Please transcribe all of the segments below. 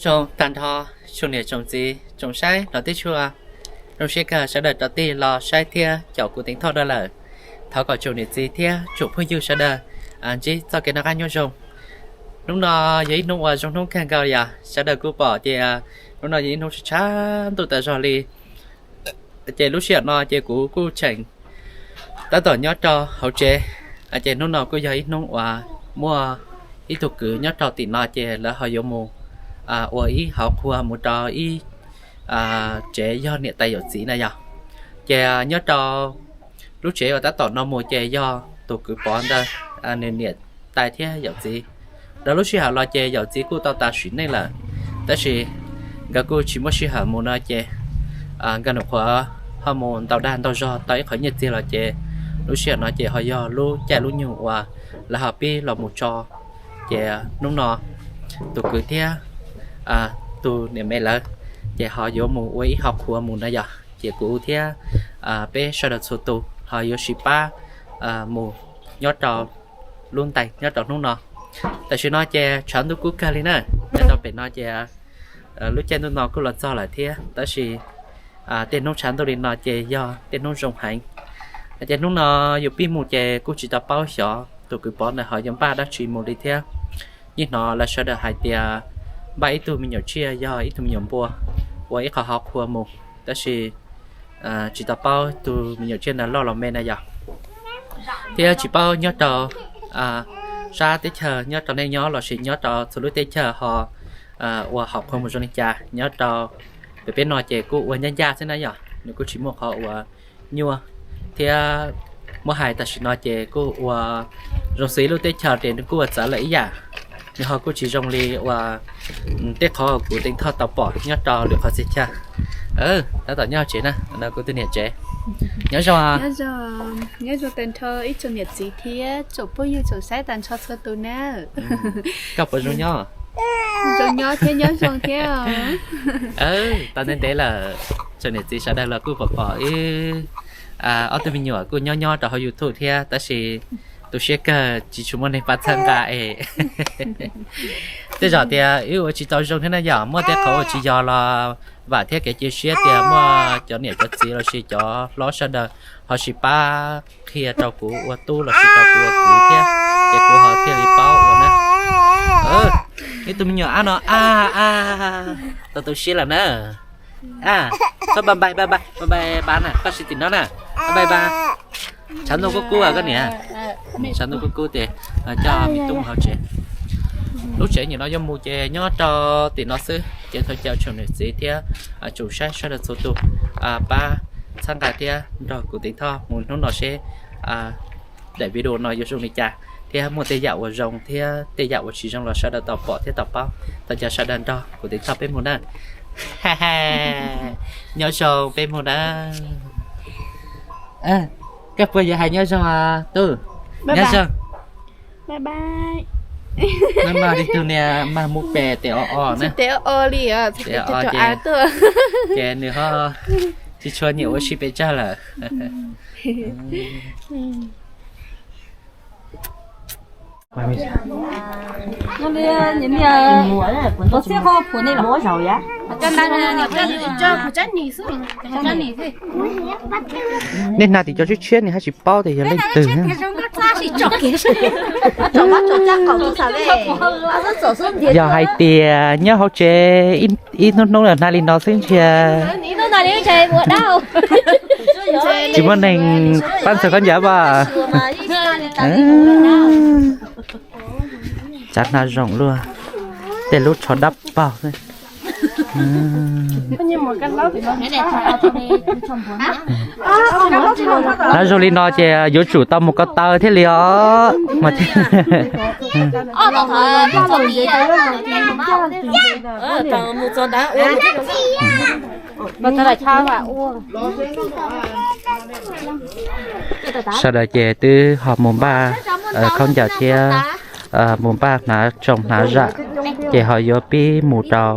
Zoo tag nrho tsoom niam tsoom txiv tsoom saib los tib tshua, zoo siab kawg sawv daws rov tig los saib thiab caum kuv Teev Thoj dua lawm. Thov kom tsoom niam txiv thiab tsoom phooj ywg sawv daws ntsib txoj kev noj qab nyob zoo. Hnub no yog ib hnub uas zoo hnub kawg nkaus yom, sawv daws kuj pom tias hnub no yog ib hnub tshav ntuj tas zog li. Ces lub sij hawm no ces kuv kuj tseem tab tom nyob rau hauv tsev. Ces hnub no kuj yog ib hnub uas muaj ib tug kwv nyob rau tim no ces lawv ho yuav mus ua ib hauv qhua mus rau ib tsev yog niam tais yawm txiv na yog. Ces nyob rau lub tsev uas tab tom no mus ces yog tus kwv Pov ntawd nws niam tais thiab yawm txiv. Rau lub sij hawm los ces yawm txiv kuj tau tas sim neej lawm, tab sis nkawd kuj tsis muaj sij hawm mus no ces nkawd nyuam qhuav ho mus ntaus dag ntaus zog tau ib qho nyiaj txiag los ces lub sij hawm no ces ho yog lub caij lub nyoog uas lawv ho pib los mus tso. Ces hnub no tus kwv thiab tus niam me lawv ces ho yuav mus ua ib hauv qhua mus na yog, ces kuv thiab peb sawv daws txhua tus ho yuav sib pab mus nyob rau lub ntees nyob rau hnub no. Tam sim no ces tshav ntuj kub kawg li na, nyob rau pem no ces lub caij ntuj no kuj los txog lawm thiab, tab sis tej hnub tshav ntuj li no ces yog tej hnub zoo heev. Ces hnub no yus pib mus ces kuj tsis tau paub xyov tus kwv Pov ntawd ho yuav npaj dab tsi mus li thiab. Yeej hnov lawv sawv daws hais tias npaj ib tug me nyuam tsiaj yog ib tug me nyuam npua ua ib qho hauv qhua mus, tab sis tsis tau paub tus me nyuam tsiaj ntawd loj los me na yog. Thiab tsis paub nyob rau sab teb chaws nyob rau nej nyob los sis nyob rau txhua lub teb chaws ho ua hauv qhua mus zoo li cas. Nyob rau pem peb no ces kuj ua ncaj ncaj xwb na yog, nws kuj tsis muaj qhov uas nyuaj thiab. Muab hais tam sim no ces kuj ua zoo xws ib lub teb chaws ces nws kuj ua txawv lawm ib yam, nws ho kuj tsis zoo li uas tej qhov kuv Teev Thoj tau pom nyob rau lwm qhov txhia chaw. Tab tom nyob tsev na, no kuv tus niam tsev. Nyob zoo, nyob zoo tag nrho ib tsoom niam txiv thiab tsoom phooj ywg tsoom saib tag nrho txhua tus na. Koj puas zoo nyob? Zoo nyob thiab nyob zoo thiab. Tau ntev ntev lawm, tsoom niam txiv sawv daws los kuj pom pom wb ob tug me nyuam kuj nyob nyob rau hauv YouTube thiab, tab sis tu siab kawg tsis tshua muaj neeg pab txhawb nqa es tej zaum tias wb ua tsis tau zoo thiab na yom, muaj tej qhov uas tsis yog los vam thiab kev cia siab tias muaj cov niam cov txiv los sis cov hlob sawv daws ho sib pab qhia rau kuv ua tub los sis rau kuv ua kwv thiab, ces kuv ho thiaj li paub ua na. Ib tug me nyuam ab no a, a, tau tu siab lawm na. Txhob bye bye, bye bye, bye bye pab na, koj sib tim no na. Bye bye. Tshav ntuj kub kub koj niam, tshav ntuj kub kub ces coj me tub mus hauv tsev. Lub tsev nim no yuav mus ces nyob rau tim no xwb, ces thov caw tsoom niam txiv thiab tsoom saib sawv daws txhua tus pab txhawb nqa thiab nrog kuv Teev Thoj mus hnub no seb daim video no yuav zoo li cas thiab muaj tej yam uas zoo thiab tej yam uas tsis zoo los sawv daws tau pom thiab tau paub. Thov caw sawv daws nrog kuv Teev Thoj peb mus na. Nyob zoo peb mus na. Koj puas yuav hais nyob zoo tub? Nyob zoo. Hnub no ib tug niag mag mus pem tes o o na. Tes o o li, ces nws ho tsis tshua nyiam ua si pes tsawg lawm. Nej hnav tim cov tshiab tshiab ne, haj tsis paub tias yog leej twg. Yog hais tias nyob hauv tsev ib hnub hnub hnav li no xwb ntshe tsis muaj neeg pab ntxhais khaub ncaws as. Tsav hnav zoo luaj, tej lub tsho dab paug xwb. Hnav zoo li no ces yuav tsum tau mus ko taw thiaj li os. Sawv daws ces twb ho mus npaj khaub ncaws thiab mus npaj hnav tsoos hnav zam, ces ho yuav pib mus rau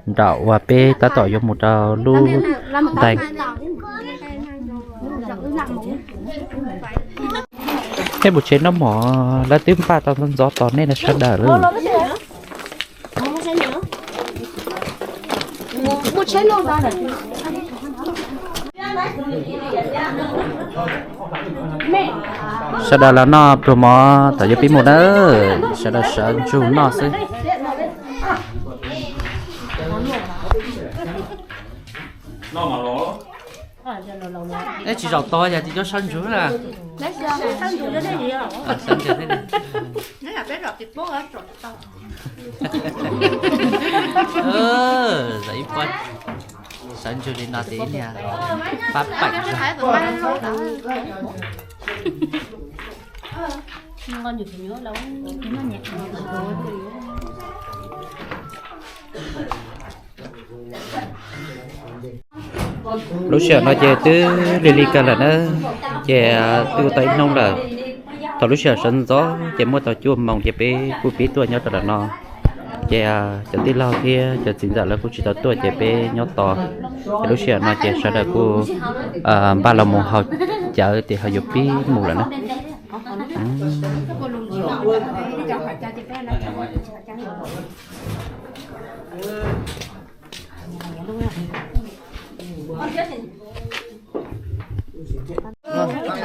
nram uas peb tab tom yuav mus rau lub ntees. Nej mus tsev noj mov, lawv twb npaj tau ntxov tos nej no sawv daws lawm. Sawv daws los noj pluag mov thaum yuav pib mus na. Sawv daws sawv ntsug noj xwb. Neb tsis zaum tos yog tsis cov sawv ntsug na. Zaum ib pob sawv ntsug li no ces ib niag pab paim zog. Lub sij hawm no ces twb lig lig kawg lawm na, ces twb ua tau ib hnub lawm. Thaum lub sij hawm sawv ntxov ces muaj tau cuaj moos ces peb kuj pib tuaj nyob rau ntawm no. Ces cov tij laug thiab cov txiv ntxawm lawv kuj tsis tau tuaj ces peb nyob tos. Ces lub sij hawm no ces sawv daws kuj npaj los mus haus cawv ces ho yuav pib mus lawm na.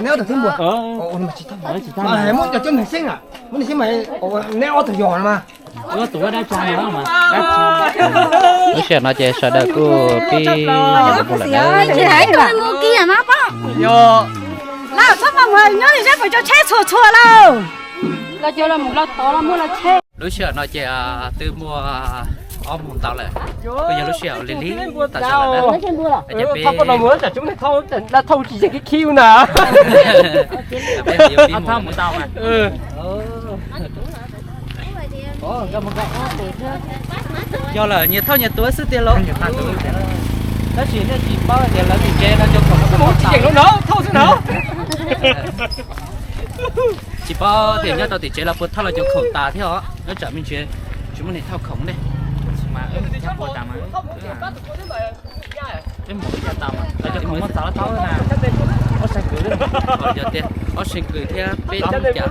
Neb ob tug twb npua. Muab cov coj nws xeeb a, muab nws xeeb mas neb ob tug yog no mas. Lub sij hawm no ces sawv daws kuj pib mus lawm na. Txhob mas nyob li sab pem cov tsheb txhua txhua lauj. Lub sij hawm no ces twb muaj ob moos ntau lawm, kuj yog lub sij hawm lig lig tas zog lawm na. Ces peb thauj tsis yog khib khib na. Peb yuav pib mus. Yog lawm nyias thauj nyias tuav xwb tiag los. Tab sis nej tsis paub tias lawv tim tsev no cov khoom tsis yeem lub no thauj xwb na. Tsis paub tias nyob rau tim tsev los puas thauj los cov khoom tas thiab os. Nyob tsam me ntsis tsis muaj neeg thauj khoom ne. Yog tias ob seev kws thiab peb tug cas.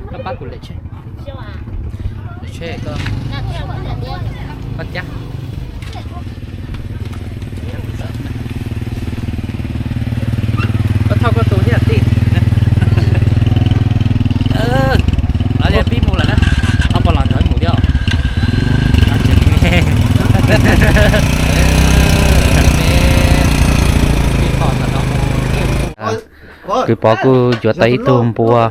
Koj pab kuv lem tsheb. Lem tsheb koj pab cab. Koj thauj koj tus thiab tij. Lawv pib mus lawm na. Ob pog los nrog mus thiab. Kwv Pov kuj yuav tau ib tug npua.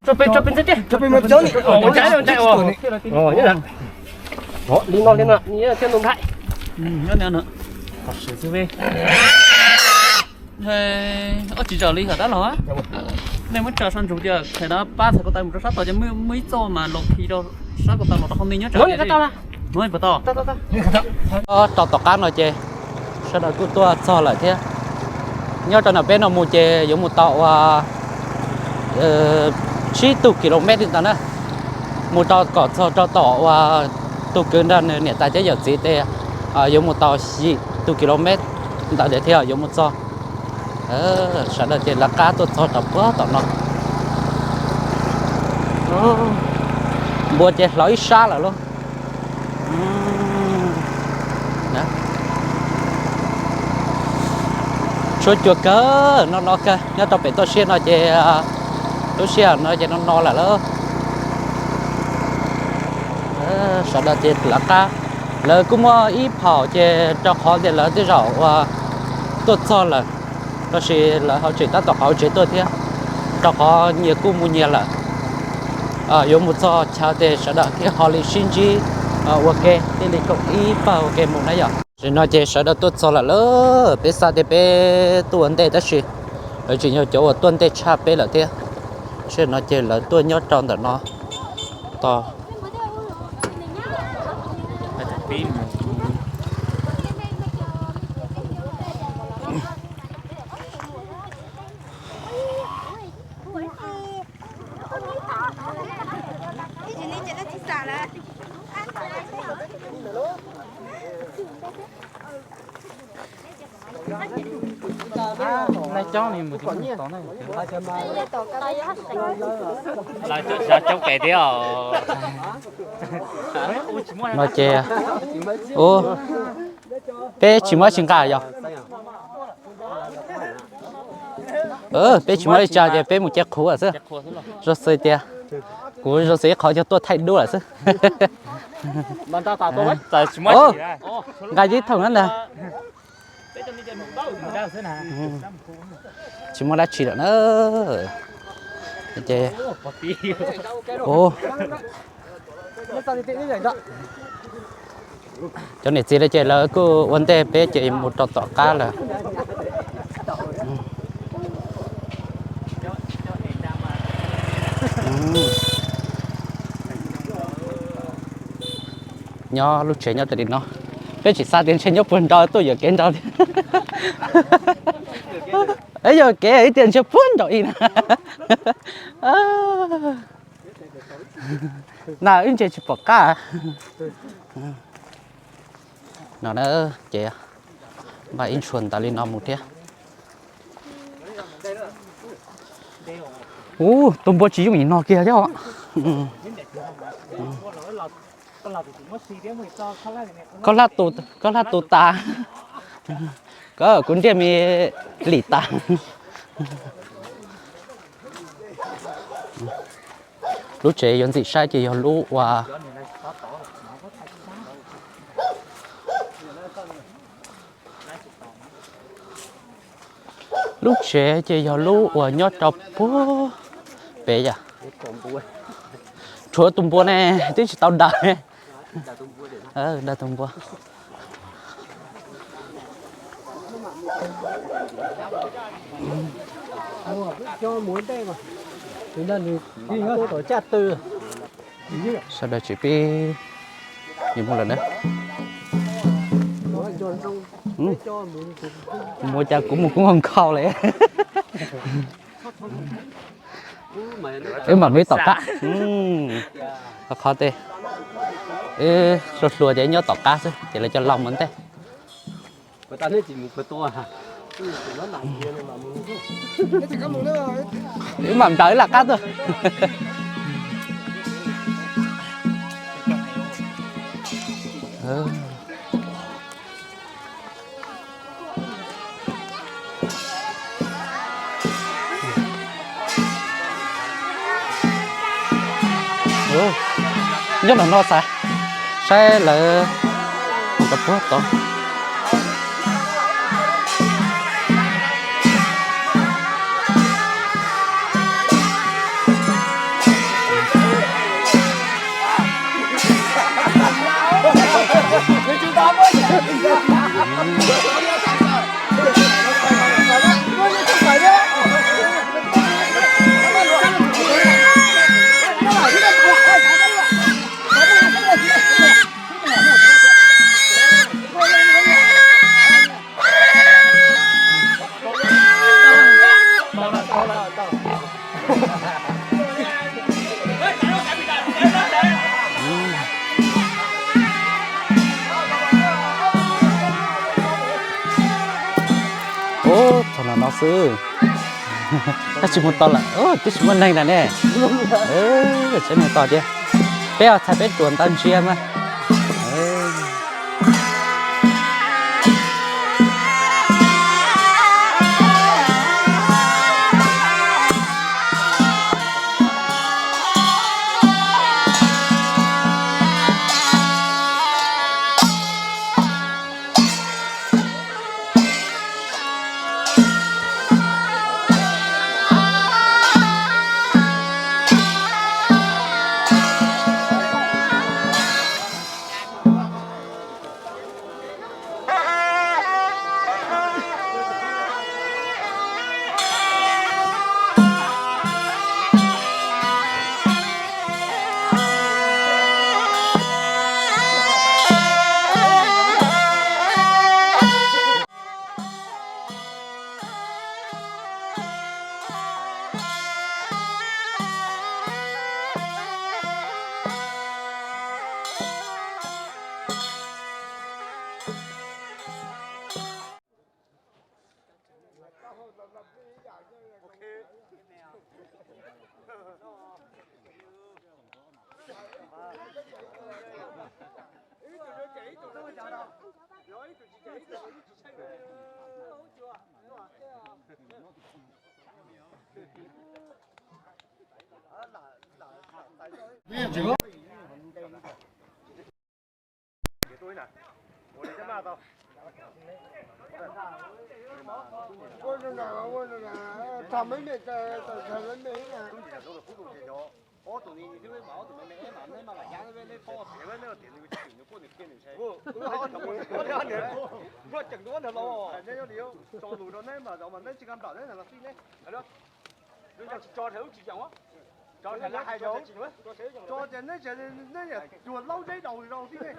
Tso pem, tso pem ntxiv tiag. Li no li no, thiab ntoo nthaij. Ob tsis zaum li hom dab los. Nej muab tso sab ntsuj tias thaum no pab txhais ko taw mus rau sab tod ces muaj ib txoj mas los khi rau sab ko taw los rau hauv nej nyob tsam. Rau tom qab no ces sawv daws kuj tuaj txog lawm thiab. Nyob rau ntawm peb no mus ces yuav mus tau ua tsib tug kilomet li ntawd na. Mus rau kom txog rau tom uas tus kwv nrog nws niam tais thiab yawm txiv tej yuav mus tau xya tug kilomet ntawd thiab yuav mus txog. Sawv daws ces lawv qab tuaj txog rau puag tom no. Npua ces hlawv ib sab lawm lauj. Tshuav cua kawg no no kawg nyob rau pem toj siab no ces lub sij hawm no ces no no lawm lauj. Sawv daws ces lawv qab, lawv kuj muaj ib phaum ces rau qhov tias lawv tej zaum uas tuaj txog lawm, tab sis lawv ho tseem tab tom qhov tsev tuaj thiab, rau qhov nyias kuj mus nyias lawm. Yuav mus txog chaw ces sawv daws thiaj ho li sib ntsib ua ke, thiaj li koom ib pawg ua ke mus na yom. Tam sim no ces sawv daws tuaj txog lawm lauj, peb xav tias peb tuaj ua ntej tab sis lawv tseem yog cov uas tuaj ntej tshaj peb lawm thiab. Tam sim no ces lawv tuaj nyob rau ntawm no tos. Lawv coob pem thiab os. No ces, ua, peb tsis muaj tsis nqa yog. Peb tsis muaj li cas ces peb mus cev qhuav xwb. Zoo xws tias kuv zoo xws ib qhov cog tuaj thaij duab lawm xwb. Nqa ib thooj na ntag. Tsis muaj dab tsi lawm na. Ces, cov niam txiv lawv ces lawv kuj ua ntej peb ces mus rau tom qab lawm. Nyob lub tsev nyob rau tim no, peb tsis xav tias ntshe nyob puag nrad tuaj yuam kev nrad li. Peb yuam kev ib tias ntshe puag nrad ib na. Na wb ntshe tsis pom qab. No na, ces npaj ib ntshua ntawd li no mus thiab. Ub, tus npua tsis yooj yim no kiag thiab os. Koj hlab tus tas, koj kuv ntiag me lim tas. Lub tsev yuav ntxim saib ces yog lub uas, lub tsev ces yog lub uas nyob rau puag pem yom. Tshuav tus npua ne, twb tsis tau daws. Daws tus npua. Sawv daws tsis pib, yuav mus lawm na. Mus cas kuv mus kuv nkaus nkaus li. Wb mam mus tom qab. Qhov tej, wb hluas hluas ces nyob tom qab xwb ces lawv coj los mus ntej. Wb mam nrad wb laj qab tuaj. Nyob no no xav saib lawv rau puag tod. No xwb. Tab sis mus tos lawm, twb tsis muaj neeg na ne. Saib mus tos thiab. Peb os, txhais peb ruam ntau ntsia mas. Tso tias neb, neb cuag laub zeb daus li rau tib ne.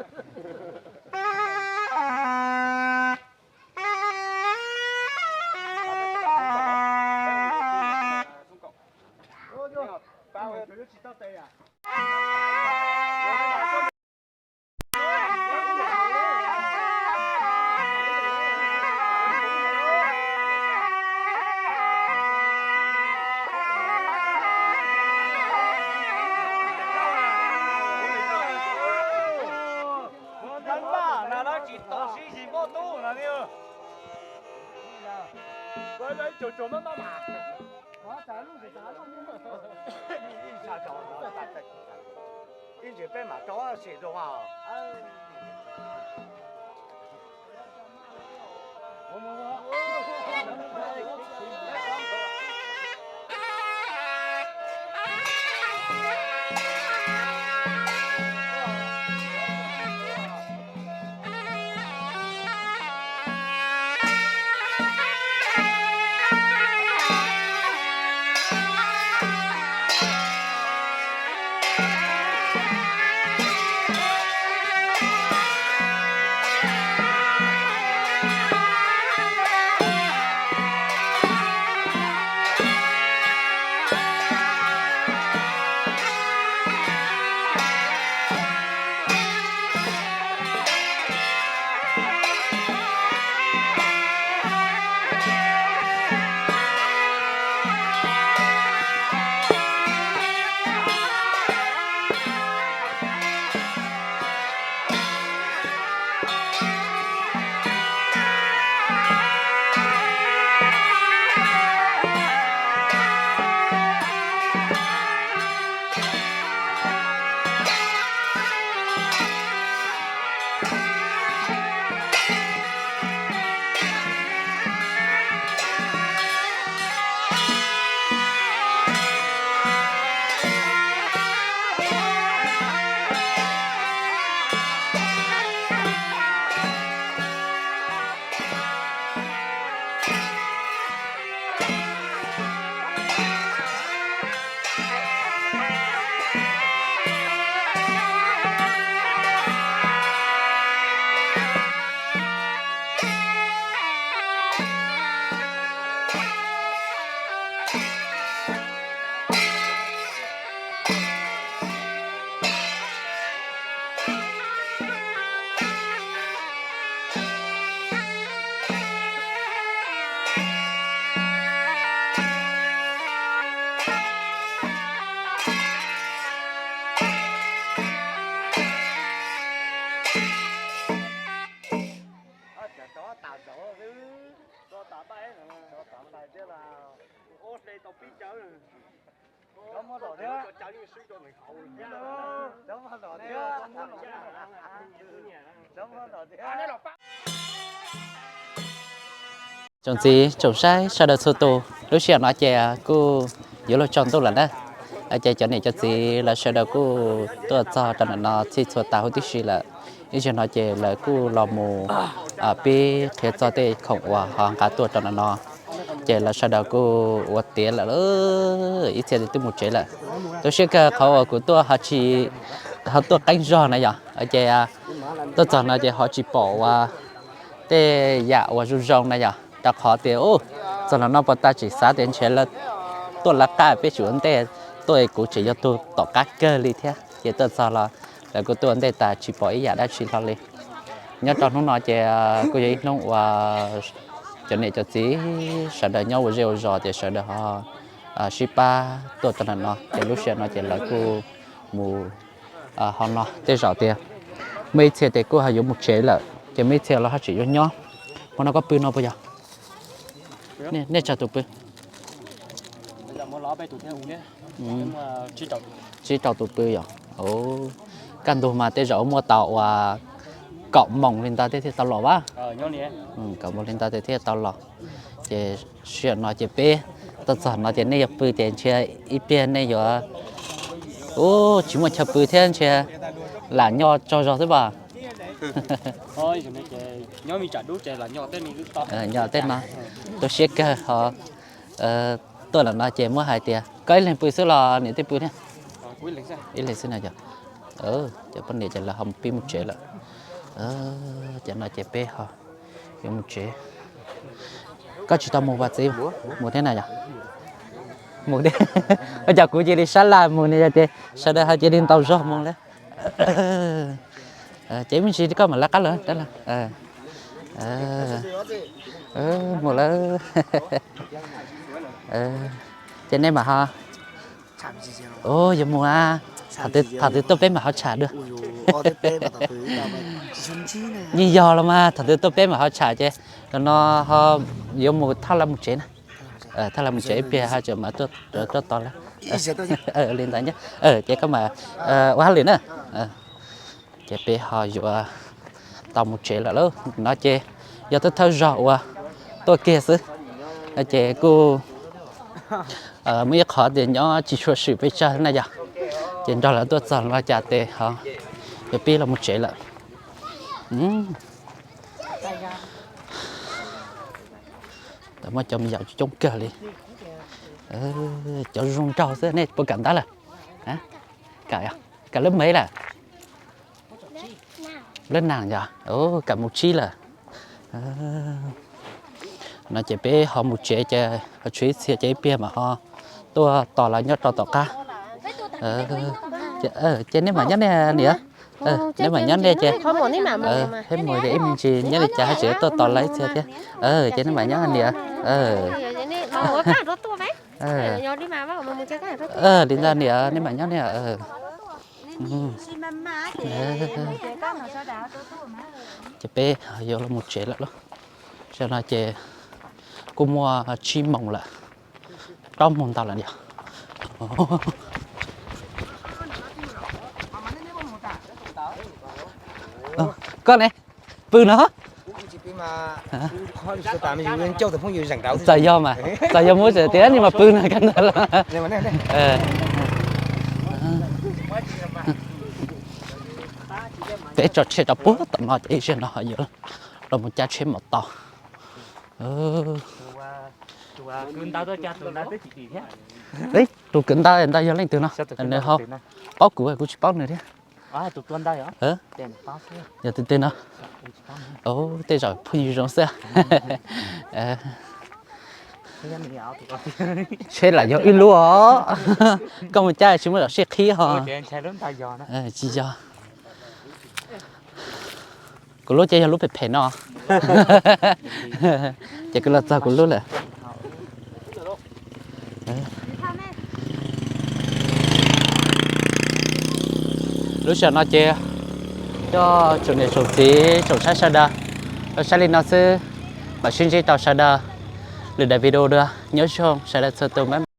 Ib tug tsuag tsuag maj maj mas. Ib ntsis peb mam rau sim zoo mas. Tsoom txiv tsoom saib sawv daws txhua tus, lub sij hawm no ces kuj yuav luag tsaus ntuj lawm na. Ces cov niam cov txiv lawv sawv daws kuj tuaj txog rau ntawm no txhij txhua tas huv tib si lawm. Ib zaug no ces lawv kuj los mus pib qhia txog tej khoom uas ho nqa tuaj rau ntawm no. Ces lawv sawv daws kuj ua tiav lawm, ib txhia twb mus tsev lawm. Tu siab kawg qhov uas kuv tuaj ho tsis, ho tuaj qeeb zog na yom, ces tuaj txog no ces ho tsis pom uas tej yam uas zoo zoo na yom, rau qhov tias txog los no puas tas tseem xav tias ntshe lawv tuaj lawv qab peb tsis ua ntej, tuaj kuv tseem yog tus tom qab kawg li thiab. Ces tuaj txog los lawv kuj tuaj ua ntej tas tsis pom ib yam dab tsi hlo li. Nyob rau hnub no ces kuj yog ib hnub uas cov niam cov txiv sawv daws nyob ua zej ua zos ces sawv daws ho sib pab tuaj rau ntawm no ces lub sij hawm no ces lawv kuj mus ho no. Tej zaum tias muaj ib txhia ces kuj ho yuav mus tsev lawm ces muaj ib txhia los ho tseem yuav nyob. Hmo no koj pw no puas yog? Nej tsawg tus pw? Tsib rau tus pw yom. Kaj ntug mas tej zaum muaj tau uas kaum moos li ntawd thiaj tau los vas. Kaum moos li ntawd thiaj tau los. Ces sij hawm no ces peb tuaj txog no ces nej yuav pw ces ntshe ib pliag nej yuav, ub, tsis muaj chaw pw thiab ntshe lam nyob tsaug zog xwb as. Nyob tej no tu siab kawg ho. Tuaj lawm no ces muab hais tias koj ib leeg pw xwb los niam twb pw thiab? Ib leeg xwb no yog. Cov poj niam ces lawv ho pib mus tsev lawm. Cov no ces peb ho yuav mus tsev. Koj tsis tau mus vas txiv? Mus thiab na yog? Mus thiab. Ua cas kuv cia li sab laj mus ni yog ces sawv daws ho cia li ntaus zog mus lawm. Ces me ntsis koj mam lawv qab lawm. Mus lawm. Ces nej mam ho, yuav mus a, thaum twg tuaj peb mam ho tsham dua. Yeej yog los mas thaum twg tuaj peb mam ho tsham ces los no ho yuav mus thauj lawv mus tsev na. Thauj lawv mus tsev ib pliag ho tseem mam tuaj tos lawv. Li ntawd ces koj mam ua hauj lwm na. Ces peb ho yuav tau mus tsev lawm lauj. No ces yog thawj thawj zaug uas tuaj kiag xwb, ces kuj muaj ib qhov tias nyob tsis tshua swm pes tsawg na yog, ces nrog lawv tuaj txog los cas tes ho yuav pib los mus tsev lawm. Muaj cov me nyuam coob kawg li. Cov zoo nraug xwb, nej puas kam ntab lawm? Kam, kam lub me lawm. Lub nas yog, kam mus tsib lawm. No ces peb ho mus tsev ces ho tshuav ib txhia ces ib pliag mam ho tuaj tos lawv nyob rau tom qab. Ces nej mam nyob nej niam, nej mam nyob nej ces, peb mus ces ib me ntsis nyob li cas ho tseem tuaj tos lawv ib txhia thiab. Ces nej mam nyob niam. Li ntawd niam, nej mam nyob nej. Ces peb yuav los mus tsev lawm lauj. Tam no ces kuj muaj tsib moos lawm, plaub moos ntau lawm yog. Koj ne, pw no. Txawm yog mas, txawm yog muab tseem tias nej mas pw no kab ntawd los. Peb tso tsheb rau puag tom no ces ib zaug no yuav los mus cab tsheb maum taus. Tus kwv ntawd ntawd yog leej twg no? Nws ho paub kuv, kuv tsis paub nws thiab. Yog tus twg no? Tej zaum phooj ywg zoo xwb. Tsheb lam yog ib lub os. Koj mus cab tsis muaj zaum sij qhib ho. Tsis yog. Kuv lub ces yog lub phem phem no. Ces kuv los txog kuv lub lawm. Lub sij hawm no ces coj tsoom niam tsoom txiv tsoom saib sawv daws los saib li no xwb. Mam sib ntsib rau sawv daws lwm daim video dua. Nyob zoo sawv daws txhua tus.